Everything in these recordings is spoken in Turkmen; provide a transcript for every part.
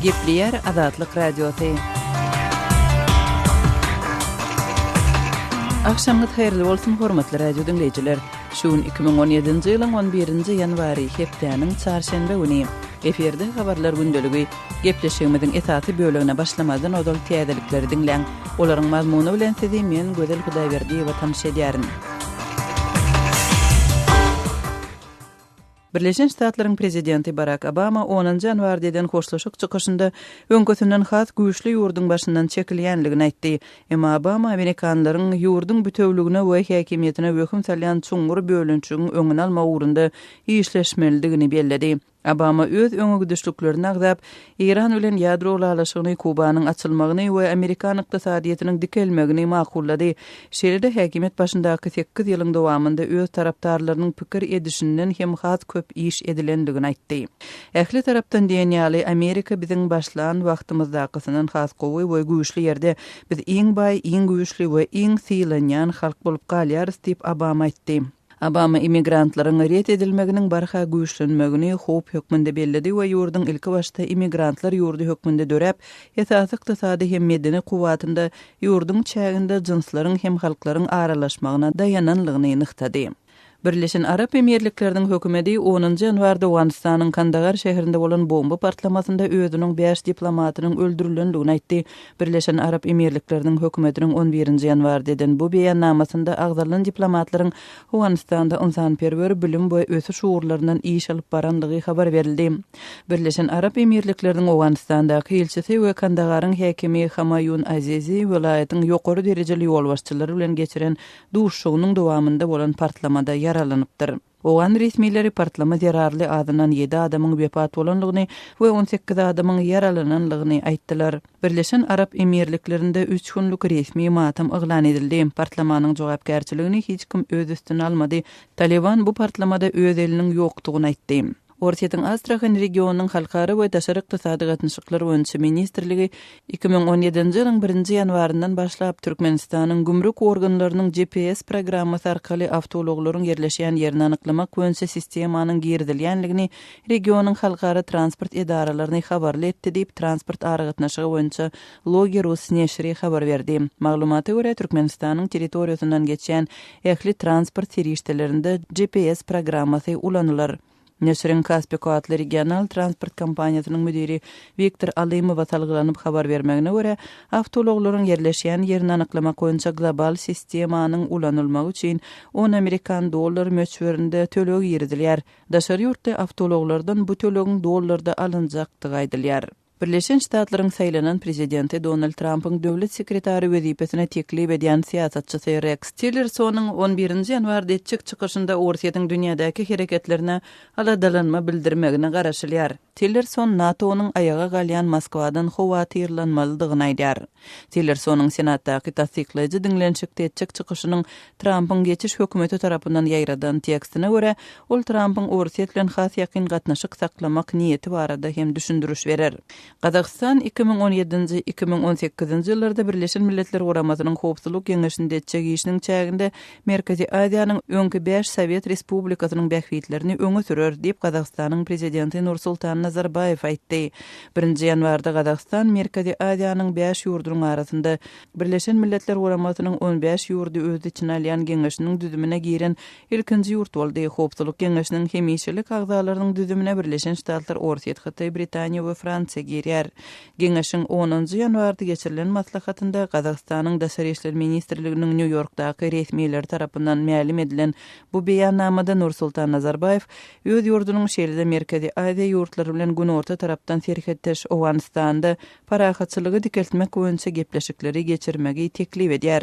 Gepleýär Azatlyk Radiosy. Agşamyňyz haýyrly bolsun, hormatly radio diňleýjiler! Şu gün 2017-nji ýylyň 11-nji ýanwary, hepdäniň çarşenbe güni. Efirde Habarlar gündeligi. Gepleşigimiziň esasy bölegine başlamazdan ozal täzelikleri diňläň. Olaryň mazmuny bilen sizi men, Gözel Hudaýberdiýewa tanyş edýärin. Birleşen Ştatlaryň Prezidenti Barak Obama onunjy ýanwarda eden hoşlaşyk çykyşynda öňküsinden has güýçli ýurduň başyndan çekilýänligini aýtdy. Emma Obama amerikanlaryň ýurduň bütewligine we häkimiýetine wehim salýan çuňňur bölünişigiň öňüni almak ugrunda işleşmelidigini belledi. Obama öz öňegidişliklerini agzap, Eýran bilen ýadro ylalaşygyny, Kubanyň açylmagyny we amerikan ykdysadyýetiniň dikelmegini makullady. Şeýle-de häkimiýet başyndaky sekiz ýylyň dowamynda öz tarapdarlarynyň pikir edişinden hem has köp iş edilendigini aýtdy. Ähli tarapdan diýen ýaly, Amerika biziň başlan wagtymyzdakysyndan has gowy we güýçli ýerde. Biz iň baý, iň güýçli we iň sylanýan halk bolup galýarys diýip, Obama aýtdy. Obama immigrantlaryň ret edilmeginiň barha güýçlenmegini howp hökmünde belledi we ýurduň ilkibaşda immigrantlar ýurdy hökmünde döräp, esasy ykdysady hem medeni kuwwatynda ýurduň çäginde jynslaryň hem halklaryň aralaşmagyna daýananlygyny nygtady. Birleşen Arap Emirlikleriniň hökümedi onunjy ýanwarda Owganystanyň Kandagar şäherinde bolan bomba partlamasynda özüniň bäş diplomatynyň öldürilendigini aýtdy. Birleşen Arap Emirlikleriniň hökümetiniň on birinji ýanwarda eden bu beýannamasynda agzalan diplomatlaryň Owganystanda ynsanperwer, bilim we ösüş ugurlaryndan iş alyp barandygy habar berildi. Birleşen Arap Emirlikleriniň Owganystandaky ilçisi we Kandagaryň häkimi Hamaýun Azizi welaýatyň ýokary derejeli ýolbaşçylary bilen geçiren duşuşygynyň dowamynda bolan partlamada ýaralanypdyr. Owgan resmileri partlama zerarly azyndan ýedi adamyň wepat bolandygyny we 18 adamyň ýaralanandygyny aýtdylar. Birleşen Arap Emirliklerinde üç günlük resmi matam yglan edildi. Partlamanyň jogapkärçiligini hiç kim öz üstüne almady. Talyban bu partlamada öz eliniň ýokdugyny aýtdy. Orsýetiň Astrahan regionynyň Halkara we daşary ykdysady gatnaşyklar boýunça ministrligi 2017-nji ýylyň birinji ýanwaryndan başlap Türkmenistanyň gümrük organlarynyň GPS programmasy arkaly awtoulaglaryň ýerleşýän ýerini anyklamak boýunça sistemanyň girizilýänligini regionyň halkara transport edaralaryny habarly etdi diýip, transport aragatnaşygy boýunça Logi rus neşiri habar berdi. Maglumata görä, Türkmenistanyň territoriýasyndan geçýän ähli transport serişdelerinde GPS programmasy ulanylar. Neşiriň Kaspiko atly regional transport kompaniýasynyň müdiri Wiktor Alymowa salgylanyp habar bermegine görä, awtoulaglaryň ýerleşýän ýerini anyklamak boýunça global sistemanyň ulanylmagy üçin on amerikan dollary möçberinde töleg girizilýär. Daşary ýurtly awtoulaglardan bu tölegiň dollarda alynjakdygy aýdylýar. Birleşen Ştatlaryň saýlanan prezidenti Donald Trampyň döwlet sekretary wezipesine teklip edýän syýasatçysy Reks Tillersonyň on birinji ýanwarda etjek çykyşynda Orsýetiň dünýädäki hereketlerine aladalanma bildirmegine garaşylýar. Tillerson NATO-nyň aýaga galýan Moskwadan howatyrlanmalydygyny aýdýar. Tillersonyň Senatdaky tassyklaýjy diňlenişikde etjek çykyşynyň Trampyň geçiş hökümeti tarapyndan ýaýradan tekstine görä, ol Trampyň Orsýet bilen has ýakyn gatnaşyk saklamak niýeti barada hem düşündiriş berer. Gazagystan 2017-nji, 2018-nji ýyllarda Birleşen Milletler Guramasynyň Howpsuzlyk Geňeşinde etjek işiniň çäginde Merkezi Aziýanyň öňki bäş sowet respublikasynyň bähbitlerini öňe sürer, diýip, Gazagystanyň Prezidenti Nursultan Nazarbaýew aýtdy. Birinji ýanwarda Gazagystan Merkezi Aziýanyň bäş ýurdunyň arasynda Birleşen Milletler Guramasynyň on bäş ýurdy öz içine alýan Geňeşiniň düzümine giren ilkinji ýurt boldy. Howpsuzlyk Geňeşiniň hemişelik agzalarynyň düzümine Birleşen Ştatlar, Orsýet, Hytaý, Britaniýa we Fransiýa girýär. Geňeşiň onunjy ýanwarda geçirilen maslahatynda Gazagystanyň Daşary işler ministrliginiň Nýu-Ýorkdaky resmileri tarapyndan mälim edilen bu beýannamada Nursultan Nazarbaýew öz ýurdunyň şeýle-de Merkezi Aziýa ýurtlary bilen günorta tarapdan serhetdeş Owganystanda parahatçylygy dikeltmek boýunça gepleşikleri geçirmegi teklip edýär.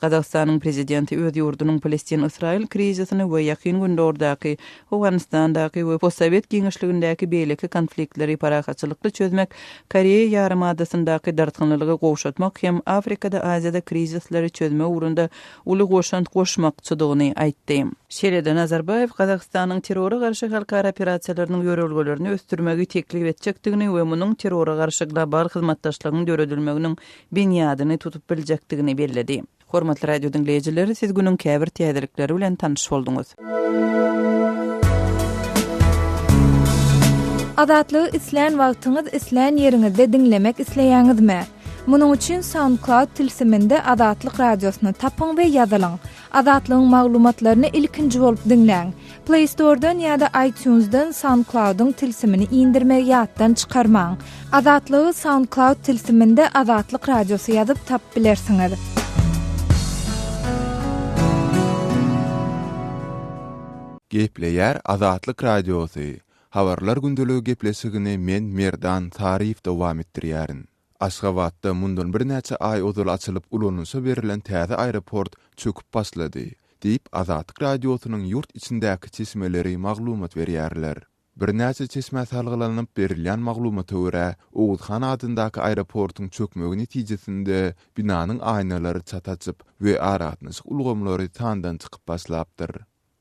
Gazagystanyň prezidenti öz ýurdunyň Palestin-Ysraýyl krizisini we Ýakyn Gündogardaky, Owganystandaky we postsowet giňişligindäki beýleki konfliktleri parahatçylykly çözmek, Koreýa ýarymadasyndaky dartgynlylygy gowşatmak hem Afrikada, Aziýada krizisleri çözmek ugrunda uly goşant goşmakçydygyny aýtdy. Şeýle-de Nazarbaýew Gazagystanyň terrora garşy halkara operasiýalarynyň ýörelgelerini ösdürmegi teklip etjekdigini we munuň terrora garşy global hyzmatdaşlygyň döredilmeginiň binýadyny tutup biljekdigini belledi. Hormatly radio diňleýjiler, siz günüň käbir täzelikleri bilen tanyş bolduňyz. Azatlygy islän wagtyňyz, islän ýeriňizde diňlemek isleýäňizmi? Munuň üçin SoundCloud tilsiminde Azatlyk Radiosyny tapyň we ýazylyň. Azatlygyň maglumatlaryny ilkinji bolup diňläň. Play Store-dan ýa-da iTunes-dan SoundCloud-yň tilsimini indirmegi ýatdan çykarmaň. Azatlygy SoundCloud tilsiminde Azatlyk Radiosy ýazyp tapyp bilersiňiz. Gepleýär Azatlyk Radiosy, Habarlar gündeligi gepleşigini men Merdan Saryýew dowam etdirýärin. Aşgabatda mundan birnäçe aý ozal açylyp ulanylyşa berlen täze aeroport çöküp başlady, diýip, Azatlyk Radiosynyň ýurt içindäki çeşmeleri maglumat berýärler. Birnäçe çeşmä salgylanyp berilýän maglumata görä, Oguzhan adyndaky aeroportuň çökmegi netijesinde binanyň aýnalary çat açyp we aragatnaşyk ulgamlary sandan çykyp başlapdyr.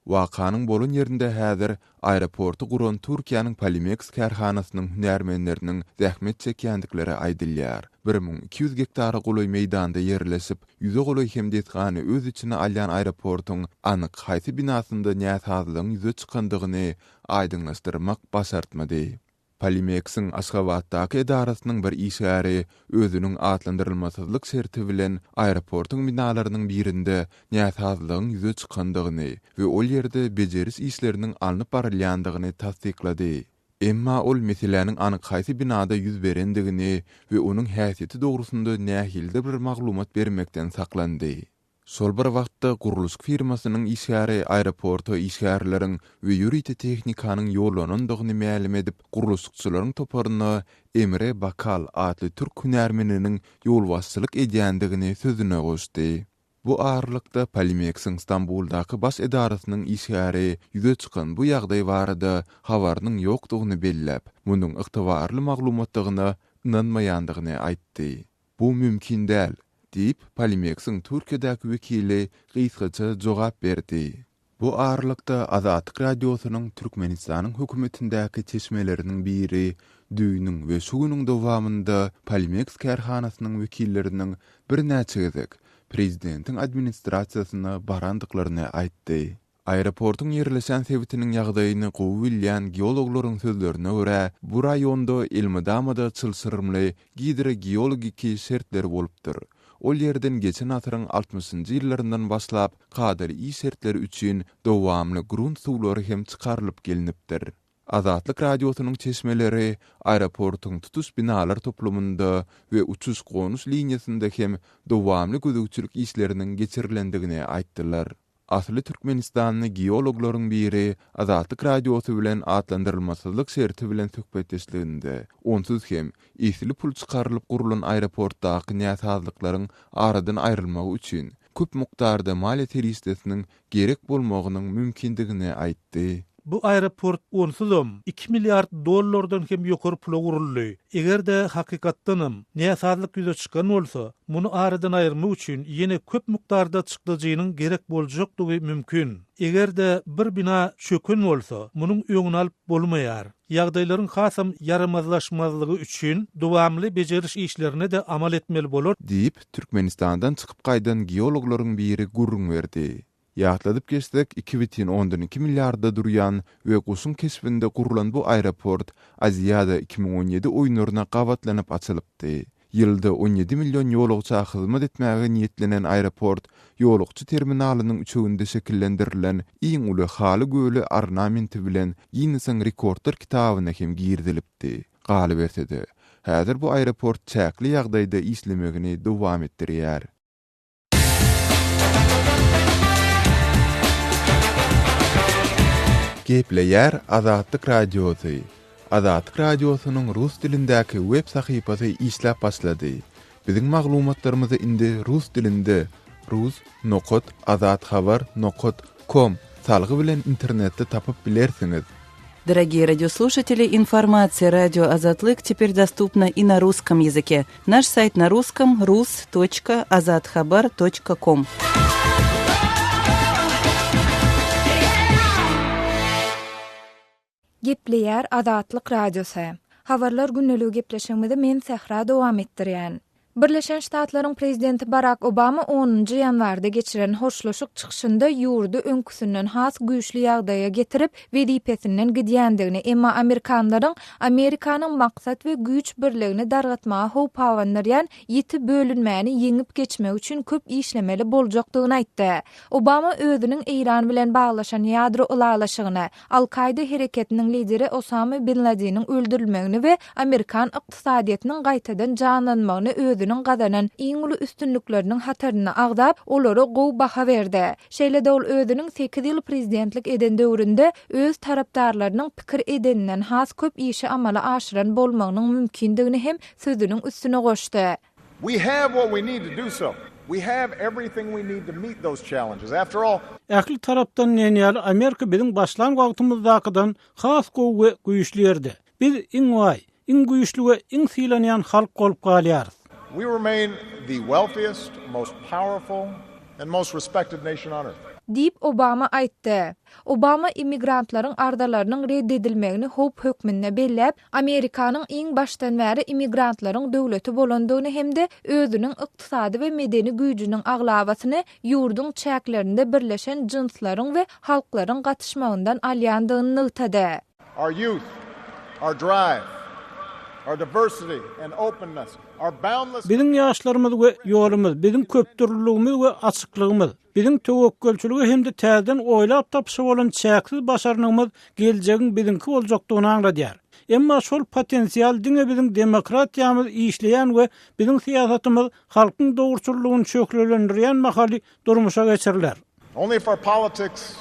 Wakanyň bolan ýerinde häzir aeroporty guran Türkiýäniň Polimeks kärhanasynyň hünärmenleriniň zähmet çekýändikleri aýdylýar. 1200 gektara golaý meýdanda ýerleşip, ýüze golaý hem desgany öz içine alýan aeroportuň anyk haýsy binasynda näsazlygyň ýüze çykandygyny aýdyňlaşdyrmak başartmady. Polimeksiň Aşgabatdaky edarasynyň bir işgäri özüniň atlandyrylmasyzlyk şerti bilen aeroportuň binalarynyň birinde näsazlygyň ýüze çykandygyny we ol ýerde bejeriş işleriniň alnyp barylýandygyny tassyklady. Emma ol meseläniň anyk haýsy binada ýüz berendigini we onuň häsiýeti dogrusynda nähilidir bir maglumat bermekden saklandy. Şol bir wagtda, gurluşyk firmasynyň işgäri aeroporta işgärleriň we ýörite tehnikanyň ýollanandygyny mälim edip, gurluşykçylaryň toparyna Emre Bakal atly türk hünärmeniniň ýolbaşçylyk edýändigini sözüne goşdy. Bu aralykda, Polimeksiň Stambuldaky baş edarasynyň işgäri ýüze çykan bu ýagdaý barada habarynyň ýokdugyny belläp, munuň ygtybarly maglumatdygyna ynanmaýandygyny aýtdy. Bu mümkin däl, diýip, Polimeksiň Türkiýedäki wekili gysgaça jogap berdi. Bu aralykda, Azatlyk Radiosynyň Türkmenistanyň hökümetindäki çeşmeleriniň biri düýnüň we şu günüň dowamynda Polimeks kärhanasynyň wekilleriniň birnäçe gezek prezidentiň administrasiýasyna barandyklaryny aýtdy. Aeroportuň ýerleşen sebitiniň ýagdaýyny gowy bilýän geologlaryň sözlerine görä, bu raýonda elmydama-da çylşyrymly gidrogeologiki şertler bolupdyr. Ol ýerden geçen asyryň altmyşynjy ýyllaryndan başlap kadaly iş şertleri üçin dowamly grunt suwlary hem çykarylyp gelnipdir. Azatlyk Radiosynyň çeşmeleri aeroportuň tutuş binalar toplumynda we uçuş-gonuş liniýasynda hem dowamly gözegçilik işleriniň geçirilendigini aýtdylar. Asly türkmenistanly geologlaryň biri Azatlyk Radiosy bilen atlandyrylmasyzlyk şerti bilen söhbetdeşliginde, onsuz hem esli pul çykarylyp gurlan aeroportdaky näsazlyklaryň aradan aýrylmagy üçin köp mukdarda maliýe serişdesiniň gerek bolmagynyň mümkindigini aýtdy. Bu aeroport onsuzam iki milliard dollardan hem ýokary pula guruldy. Eger-de hakykatdanam näsazlyk ýüze çykan bolsa, muny aradan aýyrmak üçin ýene köp mukdarda çykdajynyň gerek boljakdygy mümkin. Eger-de bir bina çöken bolsa, munuň öňüni alyp bolmaýar. Ýagdaýlaryň hasam ýaramazlaşmazlygy üçin dowamly bejeriş işlerine-de amal etmeli bolar. Diýip, Türkmenistandan çykyp gaýdan geologlaryň biri gürrüň berdi. Ýatladyp geçsek, 2,2 milliarda durýan we guşuň keşbinde gurlan bu aeroport Aziada 2017 oýunlaryna gabatlanyp açylypdy. Ýylda 17 million ýolagça hyzmat etmäge niýetlenen aeroport ýolagçy terminalynyň üçeginde şekillendirilen iň uly haly göli ornamenti bilen Ginnesiň rekordlar kitabyna hem girizilipdi. Galyberse-de, häzir bu aeroport çäkli ýagdaýda işlemegini dowam etdirýär. Gepleýär Azatlyk Radiosy, Azatlyk Radiosynyň rus dilindäki web sahypasy işläp başlady. Biziň maglumatlarymyzy indi rus dilinde rus nokat azathabar nokat kom salgy bilen internetde tapyp bilersiňiz. Дорогие радиослушатели, информация радио Азатлык теперь доступна и на русском языке. Наш сайт на русском rus.azathabar.com. Gepleýär Azatlyk Radiosy. Habarlar gündeligi gepleşigimizi men Sähra dowam etdirýän. Birleşen Ştatlaryň Prezidenti Barak Obama onunjy ýanwarda geçiren hoşlaşyk çykyşynda ýurdy öňküsinden has güýçli ýagdaýa getirip, wezipesinden gidýändigini, emma amerikanlaryň Amerikanyň maksat we güýç birligini dargatmaga howp abandyrýan ýiti bölünmäni ýeňip geçmek üçin köp işlemeli boljakdygyny aýtdy. Obama özüniň Eýran bilen baglaşan ýadro ylalaşygyny, Al-Kaýda hereketiniň lideri Osama bin Ladiniň öldürilmegini we amerikan ykdysadyýetiniň gaýtadan janlanmagyny özüniň gazanan iň uly üstünlikleriniň hatarynda agzap, olara gowy baha berdi. Şeýle-de ol özüniň sekiz ýyl prezidentlik eden döwründe öz tarapdarlarynyň pikir edeninden has köp işi amala aşyran bolmagynyň mümkindigini hem sözüniň üstüne goşdy. We have what we need to do so. We have everything we need to meet those challenges. After all. Ähli tarapdan diýen ýaly Amerika biziň başlan wagtymyzdakydan has gowy we güýçli ýerde. Biz iň baý, iň güýçli we iň sylanýan halk bolup galýarys. We remain the wealthiest, most powerful and most respected nation on earth. Diýip, Obama aýtdy. Obama immigrantlaryň arzalarynyň red edilmegini howp hökmünde belläp, Amerikanyň iň başdan bäri immigrantlaryň döwleti bolandygyny hem-de özüniň ykdysady we medeni güýjüniň aglabasyny ýurduň çäklerinde birleşen jynslaryň we halklaryň gatyşmagyndan alýandygyny nygtady. Our youth, our drive, our diversity and openness, our boundless. Biziň ýaşlarymyz we ýolumyz, biziň köpdürlüligimiz we açyklygymyz, Biziň töwekgelçilige hem-de täzeden oýlap tapyşa bolan çäksiz başarnygymyz geljegiň biziňki boljakdygyny aňladýar. Emma şol potensial diňe biziň demokratiýamyz işleýän we biziň syýasatymyz halkyň dogruçyllygyny şöhlelendirýän mahaly durmuşa geçiriler. Only if our politics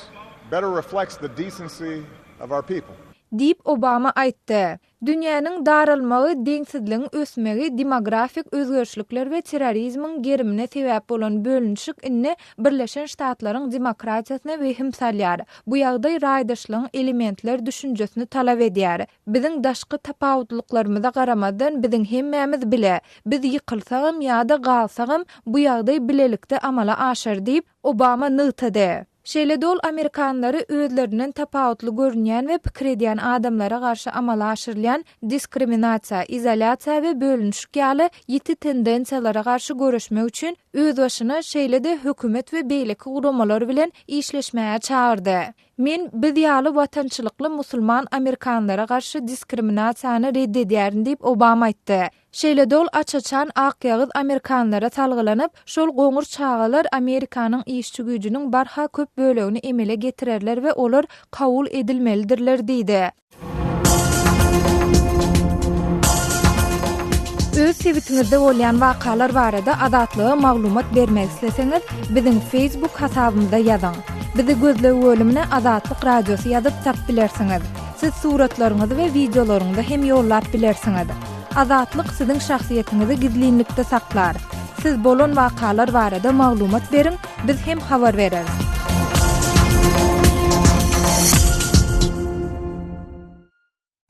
better reflects the decency of our people. Diýip, Obama aýtdy. Dünýäniň daralmagy, deňsizligiň ösmegi, demografik özgerişlikler we terrorizmiň gerimine sebäp bolan bölünişik indi Birleşen Ştatlaryň demokratiýasyna wehim salýar. Bu ýagdaý raýdaşlygyň elementler düşünjesini talap edýär. Biziň daşky tapawutlyklarymyza garamazdan biziň hemmämiz bile. Biz ýykylsagam ýa-da galsagam, bu ýagdaý bilelikde amala aşar diýip, Obama nygtady. Şeýle-de ol amerikanlary özlerinden tapawutly görünýän we pikir edýän adamlara garşy amala aşyrylýan diskriminasiýa, izolýasiýa we bölünişik ýaly ýiti tendensiýalara garşy göreşmek üçin özbaşyna, şeýle-de hökümet we beýleki guramalar bilen işleşmäge çagyrdy. Men biz ýaly watançylykly musulman amerikanlara garşy diskriminasiýany red edýärin diýip, Obama aýtdy. Şeýle-de ol aç-açan akýagyz amerikanlara salgylanyp, şol goňur çagalar Amerikanyň işçi güýjüniň barha köp bölegini emele getirerler we olar kabul edilmelidirler diýdi. Öz sebitiňizde bolýan wakalar barada Azatlyga maglumat bermek isleseňiz, biziň Facebook hasabymyza ýazyň. Bizi gözleg bölümine Azatlyk Radiosy ýazyp tap bilersiňiz. Siz suratlaryňyzy we wideolaryňyzy hem ýollap bilersiňiz. Azatlyk siziň şahsyýetiňizi gizlinlikde saklar. Siz bolan wakalar barada maglumat beriň, biz hem habar bereris.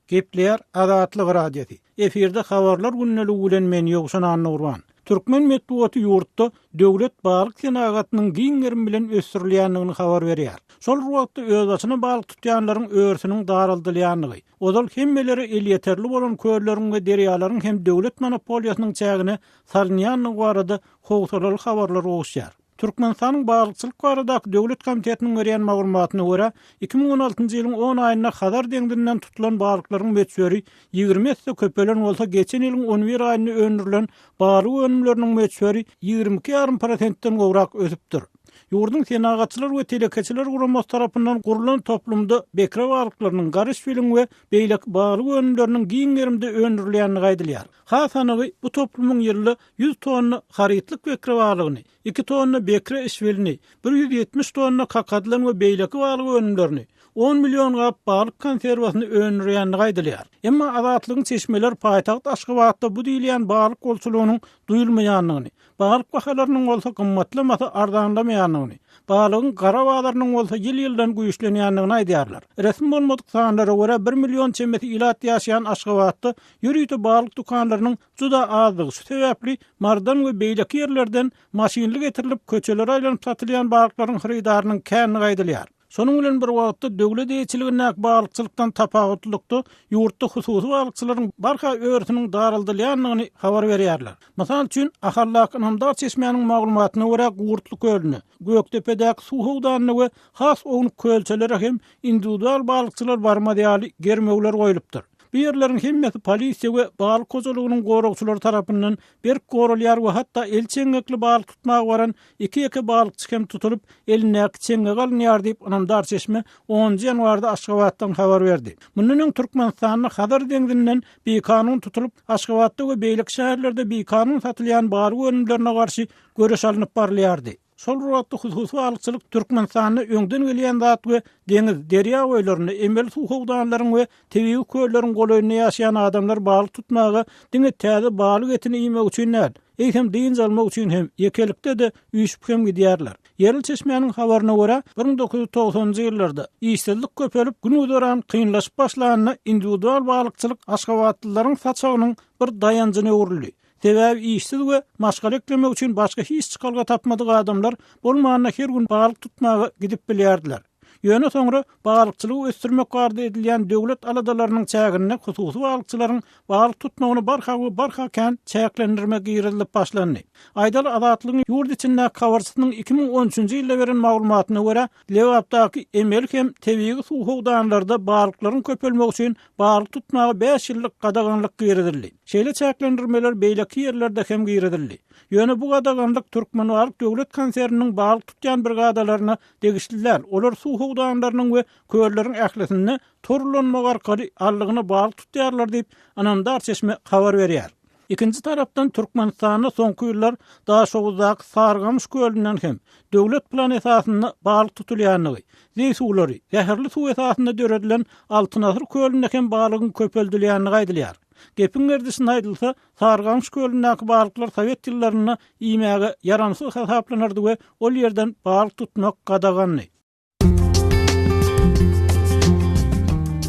Gepleýär Azatlyk Radiosy. Efirde Habarlar gündeligi bilen men Ýowşan Annagurban. Türkmen metbugaty ýurtda döwlet balyk senagatynyň giň gerim bilen ösdürilýändigini habar berýär. Şol bir wagtda özbaşyna balyk tutýanlaryň örüsiniň daraldylýandygy, ozal hemmelere elýeterli bolan kölleriň we derýalaryň hem döwlet monopoliýasynyň çägine salynýandygy barada howsalaly habarlar gowuşýar. Türkmenistanyň Balykçylyk baradaky döwlet komitetiniň berýän maglumatyna görä, 2016-njy ýylyň on aýynda Hazar deňzinden tutulan balyklaryň möçberi 20 esse köpelen bolsa, geçen ýylyň on bir aýynda öndürilen balyk önümleriniň möçberi 22 ýarym prosentden gowrak ösüpdir. Ýurduň Senagatçylar we telekeçiler guramasy tarapyndan gurlan toplumda bekre balyklarynyň, garyşbiliň we beýleki balyk önümleriniň giň gerimde öndürilýändigi aýdylýar. Has anygy, bu toplumyň ýylda 100 tonna harytlyk bekre balygyny, iki tonna bekre işbilini, 170 tonna kakadylan we beýleki balyk önümlerini, on million gap balyk konserwasyny öndürýändigi aýdylýar. Emma Azatlygyň çeşmeleri paýtagt Aşgabatda bu diýilýän balyk bolçulygynyň duýulmaýandygyny, balyk bahalarynyň bolsa gymmatlamasa arzanlamaýandygyny, balygyň gara bazarynyň bolsa ýyl-ýyldan güýçlenýändigini aýdýarlar. Resmi bolmadyk sanlara görä, bir million çemesi ilat ýaşaýan Aşgabatda ýörite balyk dükanlarynyň juda azdygy, şu sebäpli Marydan we beýleki ýerlerden maşynly getirilip, köçelere aýlanyp satylýan balyklaryň hyrydarynyň kändigi aýdylýar. Şonuň bilen bir wagtda, döwlet eýeçiligindäki balykçylykdan tapawutlylykda, ýurtda hususy balykçylaryň barha örüsiniň daraldylýandygyny habar berýärler. Mysal üçin, Ahaldaky ynamdar çeşmäniň maglumatyna görä, Gurtly kölüne, Gökdepedäki suw howdanyna we has ownuk kölçelere hem indiwidual balykçylar barmaz ýaly germewler goýlupdyr. Bu ýerleriň hemmesi polisiýa we balyk hojalygynyň goragçylary tarapyndan berk goralýar we hatda eli çeňňekli balyk tutmaga baran iki-ýeke balykçy hem tutulyp, elindäki çeňňegi alynýar diýip, ynamdar çeşme onunjy ýanwarda Aşgabatdan habar berdi. Mundan öň Türkmenistanda Hazar deňzinden bikanun tutulyp, Aşgabatda we beýleki şäherlerde bikanun satylýan balyk önümlerine garşy göreş alnyp barylýardy. Şol bir wagtda hususy balykçylyk Türkmenistanda öňden gelýän zat we deňiz, derýa boýlarynda, emeli suw howdanlaryň we tebigy kölleriň golaýynda ýaşaýan adamlar balyk tutmaga diňe täze balyk etini iýmek üçin däl, eýsem dynç almak üçin hem, ýekelikde-de üýşüp hem gidýärler. Ýerli çeşmäniň habaryna görä, 1990-njy ýyllarda işsizlik köpelip, gün-güzeran kynlaşyp başlanda indiwidual balykçylyk aşgabatlylaryň saçagynyň bir daýanjyna öwrüldi. Sebäbi işsiz we maşgala eklemek üçin başga hiç çykalga tapmadyk adamlar bolmanda her gün balyk tutmaga gidip bilýärdiler. Ýöne soňra balykçylygy ösdürmek barada edilýän döwlet aladalarynyň çäginde hususy balykçylaryň balyk tutmagyna barha we barha kän çäklendirme girizilip başlandy. Aýdaly, Azatlygyň ýurt içindäki habarçysynyň 2013-nji ýylda beren maglumatyna görä, Lebapdaky emeli hem tebigy suw howdanlarda balyklaryň köpelmegi üçin balyk tutmaga bäş ýyllyk gadaganlyk girizildi. Şeýle çäklendirmeler beýleki ýerlerde hem girizildi. Ýöne bu gadaganlyk Türkmenbalyk döwlet konserniniň balyk tutýan brigadalaryna degişli däl, olar suw howdanlarynyň we kölleriň ählisinde tor ulanmak arkaly aldygyna balyk tutýarlar diýip, ynamdar çeşme habar berýär. Ikinji tarapdan, Türkmenistanda soňky ýyllar Daşoguzdaky Sarygamyş kölünden hem döwlet plany esasynda balyk tutulýandygy, zeý suwlary, zäherli suw esasynda döredilen Altyn asyr kölünde hem balygyň köpeldilýändigi aýdylýar. Gepiň gerdişinde aýdylsa, Sarygamyş kölündäki balyklar sowet ýyllarynda iýmäge ýaramsyz hasaplanardy we ol ýerden balyk tutmak gadagandy.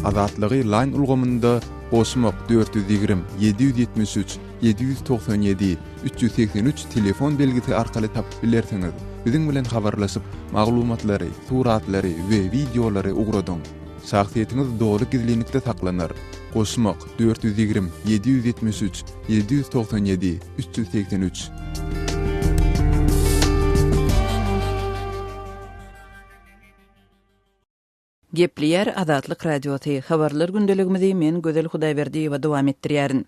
Azatlygy Line ulgamynda goşmak 420 773 797 383 telefon belgisi arkaly tapyp bilersiňiz. Biziň bilen habarlaşyp, maglumatlary, suratlary we wideolary ugradyň. Şahsyýetiňiz doly gizlinlikde saklanar. Goşmak 420 773 797 383. Gepleýär Azatlyk Radiosy, Habarlar gündeligimizi men Gözel Hudaýberdiýewa dowam etdirýärin.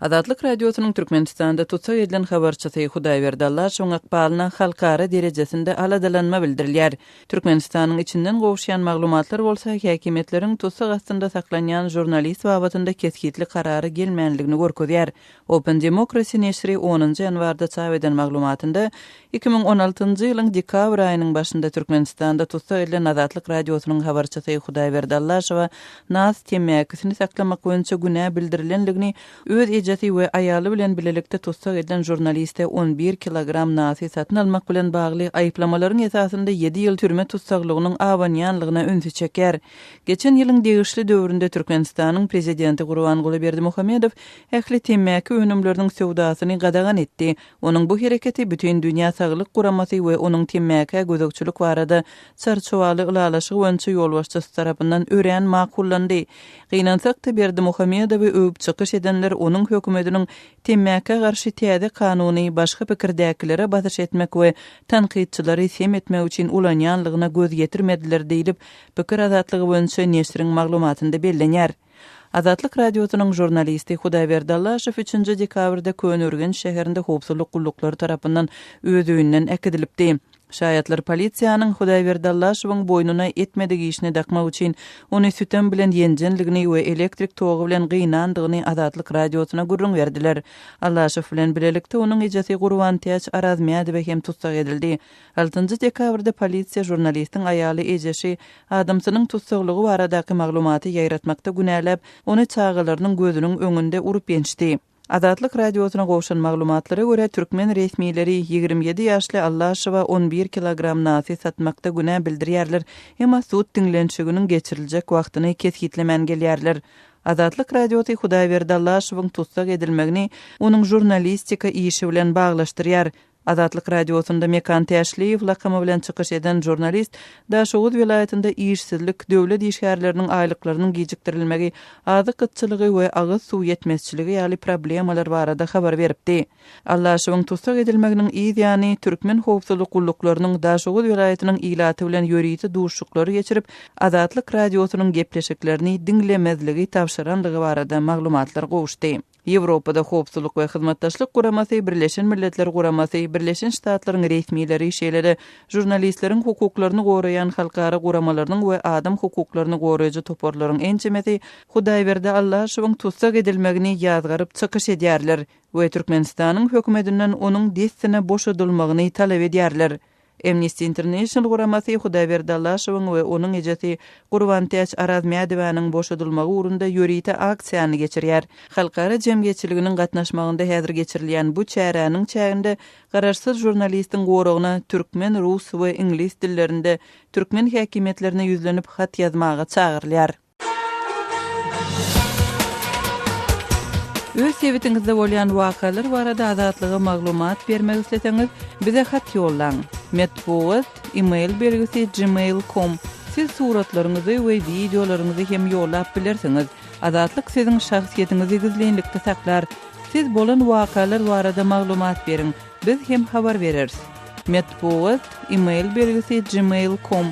Azatlyk Radiosynyň Türkmenistanda tussag edilen habarçysy Hudaýberdi Allaşowyň ykbalyna halkara derejesinde aladalanma bildirilýär. Türkmenistanyň içinden gowuşýan maglumatlar bolsa häkimiýetleriň tussag astynda saklanýan žurnalist babatynda kesgitli karara gelmänligini görkezýär. Open Democracy neşiri onunjy ýanwarda çap eden maglumatynda, 2016-njy ýylyň dekabr aýynyň başynda Türkmenistanda tussag edilen Azatlyk Radiosynyň habarçysy Hudaýberdi Allaşowa nas temmäkisini saklamak boýunça günä bildirilendigini, öz ejesi we aýaly bilen bilelikde tussag edilen žurnaliste on bir kilogram nasy satyn almak bilen bagly aýyplamalaryň esasynda ýedi ýyl türme tussaglygynyň abanýanlygyna ünsi çekýär. Geçen ýylyň degişli döwründe Türkmenistanyň Prezidenti Gurbanguly Berdimuhamedow ähli temmäki önümleriniň söwdasyny gadagan etdi. Onuň bu hereketi Bütindünýä saglyk guramasy we onuň temmäkä gözegçilik barada çarçuwaly ylalaşygy boýunça ýolbaşçysy tarapyndan örän makullandy. Gynansak-da, Berdimuhamedowy öwüp çykyş edenler onuň hökümetiniň temmäkä garşy täze kanuny başga pikirdäkilere basyş etmek we tankytçylary sem etmek üçin ulanýanlygyna göz ýetirmediler diýlip, pikir azatlygy boýunça neşiriň maglumatynda bellenýär. Azatlyk Radiosynyň žurnalisti Hudaýberdi Allaşow üçünji dekabrda Köneürgenç şäherinde howpsuzlyk gulluklary tarapyndan öz öýünden äkidilipdi. Şaýatlar polisiýanyň Hudaýberdi Allaşowyň boýnuna etmedik işini dakmak üçin ony sütem bilen ýenjenligini we elektrik togy bilen gynandygyny Azatlyk Radiosyna gürrüň berdiler. Allaşow bilen bilelikde onuň ejesi Gurbantäç Arazmädowa hem tussag edildi. Altynjy dekabrda polisiýa žurnalistiň aýaly Ejeşi adamsynyň tussaglygy baradaky maglumaty ýaýratmakda günäläp, ony çagalarynyň gözüniň öňünde urup ýençdi. Azatlyk Radiosyna gowşan maglumatlara görä, türkmen resmileri 27 ýaşly Allaşowa 11 kilogram nasy satmakda günä bildirýärler, emma sud diňlenişiginiň geçiriljek wagtyny kesgitlemän gelýärler. Azatlyk Radiosy Hudaýberdi Allaşowyň tussag edilmegini onuň žurnalistika işi bilen baglaşdyrýar. Azatlyk Radiosynda Mekan Täşliýew lakamy bilen çykyş eden žurnalist Daşoguz welaýatynda işsizlik, döwlet işgärleriniň aýlyklarynyň gijikdirilmegi, azyk gytçylygy we agyz suw ýetmezçiligi ýaly problemalar barada habar beripdi. Allaşowyň tussag edilmeginiň yz ýany, türkmen howpsuzlyk gulluklarynyň Daşoguz welaýatynyň ilaty bilen ýörite duşuşyklary geçirip, Azatlyk Radiosynyň gepleşiklerini diňlemezligi tabşyranlygy barada maglumatlar gowuşdy. Ýewropada Howpsuzlyk we Hyzmatdaşlyk Guramasy, Birleşen Milletler Guramasy, Birleşen Ştatlaryň resmileri, şeýle-de žurnalistleriň hukuklaryny goraýan halkara guramalarynyň we adam hukuklaryny goraýjy toparlaryň ençemesi Hudaýberdi Allaşowyň tussag edilmegini ýazgaryp çykyş edýärler we Türkmenistanyň hökümetinden onuň dessine boşadylmagyny talap edýärler. Amnesty International guramasy Hudaýberdi Allaşowyň we onuň ejesi Gurbantäç Arazmädowanyň boşadylmagy ugrunda ýörite aksiýany geçirýär. Halkara jemgyýetçiliginiň gatnaşmagynda häzir geçirilýän bu çäräniň çäginde garaşsyz žurnalistiň goragyna türkmen, rus we iňlis dillerinde türkmen häkimiýetlerine ýüzlenip hat ýazmaga çagyrylýar. Öz sebitiňizde bolýan wakalar barada Azatlyga maglumat bermek isleseňiz, bize hat ýollaň. Metbugat, e-mail belgisi gmail com. Siz suratlaryňyzy we wideolaryňyzy hem ýollap bilersiňiz. Azatlyk siziň şahsyýetiňizi gizlinlikde saklar. Siz bolan wakalar barada maglumat beriň, biz hem habar bereris. Metbugat, e-mail belgisi gmail com.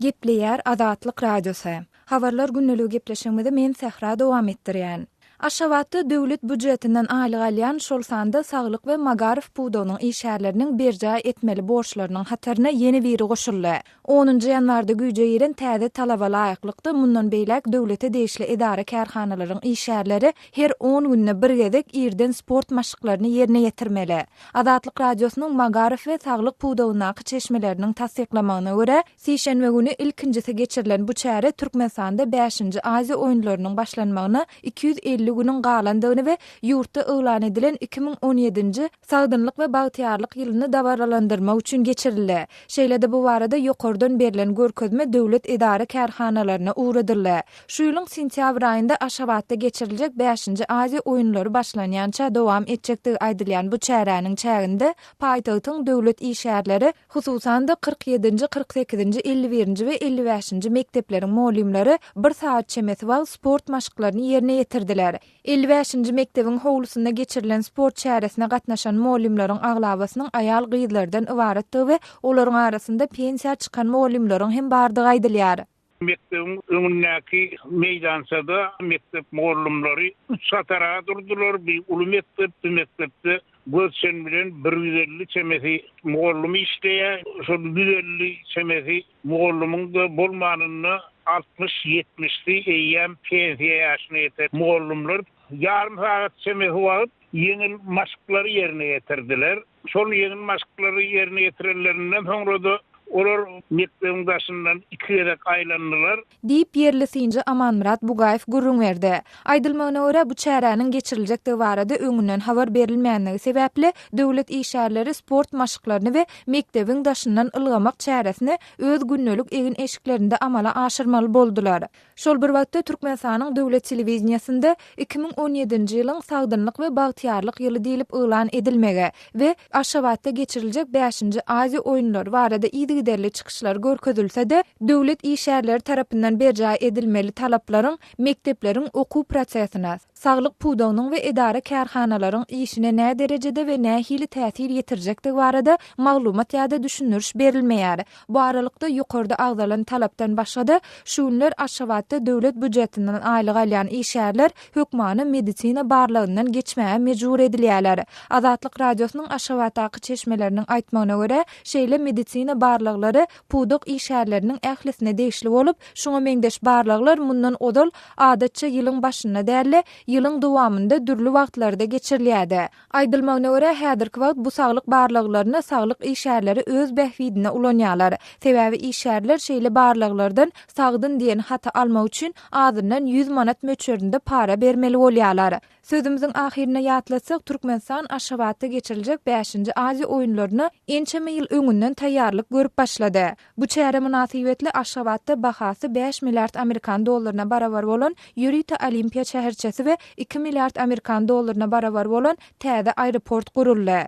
Gepleýär Azatlyk Radiosy. Habarlar gündeligi gepleşigimizi men Sähra dowam etdirýän. Aşgabatda döwlet býujetinden aýlyk alýan, şol sanda saglyk we magaryf pudagynyň işgärleriniň berjaý etmeli borçlarynyň hataryna ýene biri goşuldy. Onunjy ýanwarda güýje giren täze talaba laýyklykda, mundan beýläk döwlete degişli edara-kärhanalaryň işgärleri her on günde bir gezek irden sport maşklaryny ýerine ýetirmeli. Azatlyk Radiosynyň magaryf we saglyk pudagyndaky çeşmeleriniň tassyklamagyna görä, sişenbe güni ilkinjisi geçirilen bu çäre Türkmenistanda bäşinji Aziýa oýunlarynyň başlanmagyna 250 günüň galandygyny we ýurtda yglan edilen 2017-nji Sagdynlyk we bagtyýarlyk ýylyny dabaralandyrmak üçin geçirildi. Şeýle-de bu barada ýokardan berlen görkezme döwlet edara-kärhanalaryna ugradyldy. Şu ýylyň sentýabr aýynda Aşgabatda geçiriljek bäşinji Aziýa oýunlary başlanýança dowam etjekdigi aýdylýan bu çäräniň çäginde paýtagtyň döwlet işgärleri, hususan-da, 47-nji, 48-nji, 51-nji we 55-nji mekdepleriň mugallymlary bir sagat çemesi wagt sport maşklaryny ýerine ýetirdiler. 55-nji mekdebiň howlusynda geçirilen sport çäresine gatnaşan mugallymlaryň aglabasynyň aýal-gyzlardan ybaratdygy we olaryň arasynda pensiýa çykan mugallymlaryň hem bardygy aýdylýar. Mekdebiň öňündäki meýdançada mekdep mugallymlary üç hatara durdular. Bir uly mekdep, bu mekdepde göz çen bilen bir 150 çemesi mugallym işleýär. Şol 150 çemesi mugallymyň-da bolmanynda altmyş-ýetmişsi eýýäm pensiýa ýaşyna ýeten mugallymlar. Ýarym sagat çemesi wagt ýeňil maşklary ýerine ýetirdiler. Şol ýeňil maşklary ýerine ýetirenlerinden soňra-da olar mekdebiň daşyndan iki gezek aýlandylar. Diýip, ýerli synçy Amanmyrat Bugaýew gürrüň berdi. Aýdylmagyna görä, bu çäräniň geçiriljekdigi barada öňünden habar berilmänligi sebäpli, döwlet işgärleri sport maşklaryny we mekdebiň daşyndan ylgamak çäresini öz gündelik egin-eşiklerinde amala aşyrmaly boldular. Şol bir wagtda, Türkmenistanyň döwlet telewideniýesinde 2017-nji ýylyň Sagdynlyk we bagtyýarlyk ýyly diýlip yglan edilmegi we Aşgabatda geçiriljek bäşinji Aziýa oýunlary barada yzygiderli çykyşlar görkezilse-de, döwlet işgärleri tarapyndan berjaý edilmeli talaplaryň mekdepleriň okuw prosesine, saglyk pudagynyň we edara-kärhanalaryň işine näderejede we nähili täsir ýetirjekdigi barada maglumat ýa-da düşündiriş berilmeýär. Bu aralykda, ýokarda agzalan talapdan başga-da, şu günler Aşgabatda döwlet býujetinden aýlyk alýan işgärler hökmany medisina barlagyndan geçmäge mejbur edilýärler. Azatlyk Radiosynyň Aşgabatdaky çeşmeleriniň aýtmagyna görä, şeýle medisina barlaglary pudak işgärleriniň ählisine degişli bolup, şuňa meňzeş barlaglar mundan ozal adatça ýylyň başynda däl-de, ýylyň dowamynda dürli wagtlarda geçirilýärdi. Aýdylmagyna görä, häzirki wagt bu saglyk barlaglaryny saglyk işgärleri öz bähbidine ulanýarlar. Sebäbi işgärler şeýle barlaglardan sagdyn diýen haty almak üçin azyndan 100 manat möçberinde para bermeli bolýarlar. Sözümiziň ahyrynda ýatlatsak, Türkmenistan Aşgabatda geçiriljek bäşinji Aziýa oýunlaryna ençeme ýyl öňünden taýýarlyk görüp başlady. Bu çäre mynasybetli Aşgabatda bahasy bäş milliard amerikan dollaryna barabar bolan ýörite Olimpiýa şäherçesi we iki milliard amerikan dollaryna barabar bolan täze aeroport guruldy.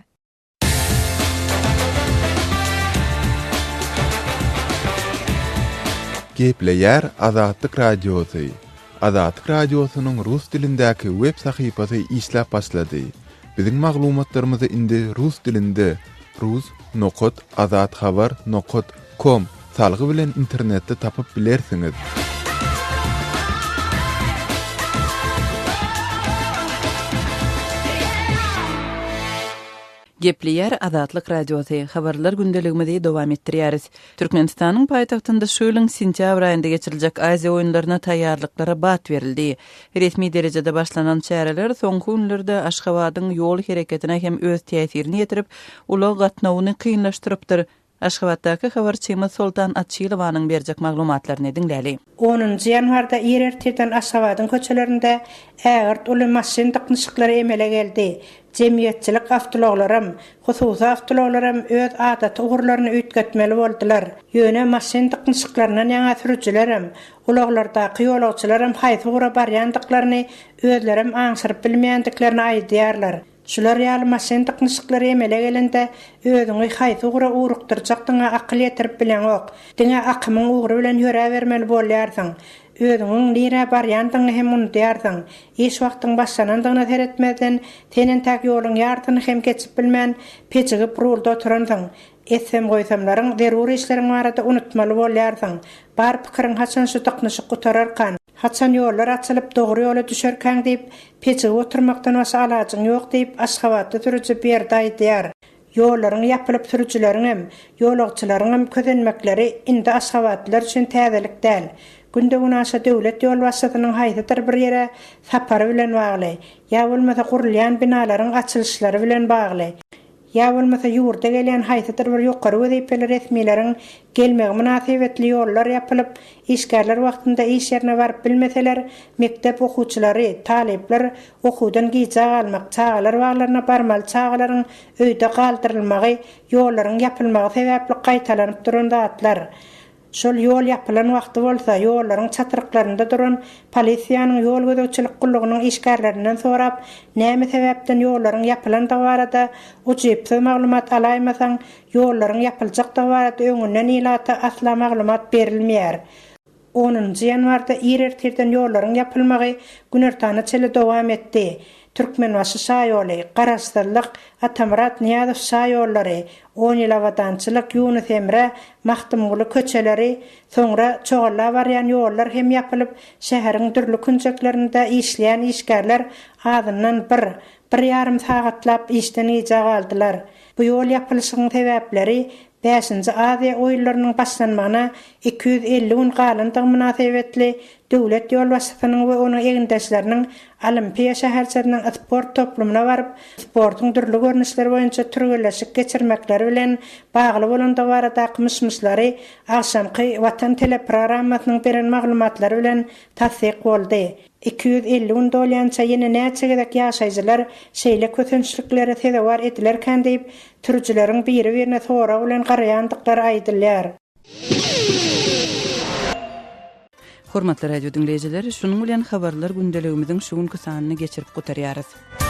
Gepleýär Azatlyk Radiosy, Azatlyk Radiosynyň rus dilindäki web sahypasy işläp başlady. Biziň maglumatlarymyzy indi rus dilinde rus nokat azathabar nokat kom salgy bilen internetde tapyp bilersiňiz. Gepleýär Azatlyk Radiosy, Habarlar gündeligimizi dowam etdirýäris. Türkmenistanyň paýtagtynda şu ýylyň sentýabr aýynda geçiriljek Aziýa oýunlaryna taýýarlyklara bat berildi. Resmi derejede başlanan çäreler soňky günlerde Aşgabadyň ýol hereketine hem öz täsirini ýetirip, ulag gatnawyny kynlaşdyrypdyr. Aşgabatdaky habarçymyz Soltan Açylowanyň berjek maglumatlaryny diňläli. Onunjy ýanwarda ir ertirden Aşgabadyň köçelerinde ägirt uly maşyn dyknyşyklary emele geldi. Jemgyýetçilik awtoulaglaram, hususy awtoulaglaram öz adaty ugurlaryny üýtgetmeli boldular. Ýöne maşyn dyknyşyklaryndan ýaňa sürüjilerem, ulaglardaky ýolagçylaram haýsy ugra barýandyklaryny özlerem aňşyryp bilmeýändiklerini aýdýarlar. Şular ýaly maşyn dyknyşyklary emele gelende, özüňi haýsy ugra ugrukdyrjakdygyňa akyl ýetirip bileňok. Diňe akymyň ugry bilen ýöräbermeli bolýarsyň. Özüňiň nirä barýandygyňy hem unudýarsyň. Iş wagtyň başlanandygyna seretmezden, sen entäk ýoluň ýarsyny hem geçip bilmän, pejigip rulda oturansyň. Etsem-goýsamlaryň, zerur işleriň barada unutmaly bolýarsyň. Bar pikiriň haçan şu dyknyşyk gutararkan? Haçan ýollar açylyp, dogry ýola düşerkäň diýip, pejigip oturmakdan başga alajyň ýok diýip, aşgabatly sürüji Berdi aýdýar. Ýollaryň ýapylyp sürüjileriňem, ýolagçylaryňam kösenmekleri indi aşgabatlylar üçin täzelik däl. Günde-günaşa döwlet ýolbaşçysynyň haýsydyr bir ýere sapary bilen bagly, ýa bolmasa gurulýan binalaryň açylyşlary bilen bagly, Ýa bolmasa ýurda gelýän haýsydyr bir ýokary wezipeli resmileriň gelmegi mynasybetli ýollar ýapylyp, işgärler wagtynda iş ýerine baryp bilmeseler, mekdep okuwçylary, talyplar okuwdan gijä galmak, çagalar baglaryna barmaly çagalaryň öýde galdyrylmagy ýollaryň ýapylmagy sebäpli gaýtalanyp duran zatlar. Şol ýol ýapylan wagty bolsa, ýollaryň çatryklarynda duran polisiýanyň ýol gözegçilik gullugynyň işgärlerinden sorap, näme sebäpden ýollaryň ýapylandygy barada ujypsyz maglumat alaýmasaň, ýollaryň ýapyljakdygy barada öňünden ilata asla maglumat berilmeýär. Onunjy ýanwarda ir ertirden ýollaryň ýapylmagy günortana çenli dowam etdi. Türkmenbaşy şaýoly, Garaşsyzlyk, Atamyrat Nyýazow şaýollary, On ýyl abadançylyk, Ýunus Emre, Magtymguly köçeleri, soňra Çogalla barýan ýollar hem ýapylyp, şäheriň dürli künjeklerinde işleýän işgärler azyndan bir, bir ýarym sagatlap işden gijä galdylar. Bu ýol ýapylyşygyň sebäpleri Bäşinji Aziýa oýunlarynyň başlanmagyna 250 gün galandygy mynasybetli döwlet ýolbaşçysynyň we onuň egindeşleriniň Olimpiýa şäherçesiniň sport toplumyna baryp, sportuň dürli görnüşleri boýunça türgenleşik geçirmekleri bilen bagly bolandygy baradaky myş-myşlary agşamky Watan teleprogrammasynyň beren maglumatlary bilen tassyk boldy. 250 gün dolýança ýene näçe gezek ýaşaýjylar şeýle kösençliklere sezewar edilerkän diýip, sürüjileriň biri-birine sorag bilen garaýandyklary aýdylýar. Hormatly radio diňleýjiler, şunuň bilen habarlar gündeligimiziň şu günki sanyny geçirip gutarýarys.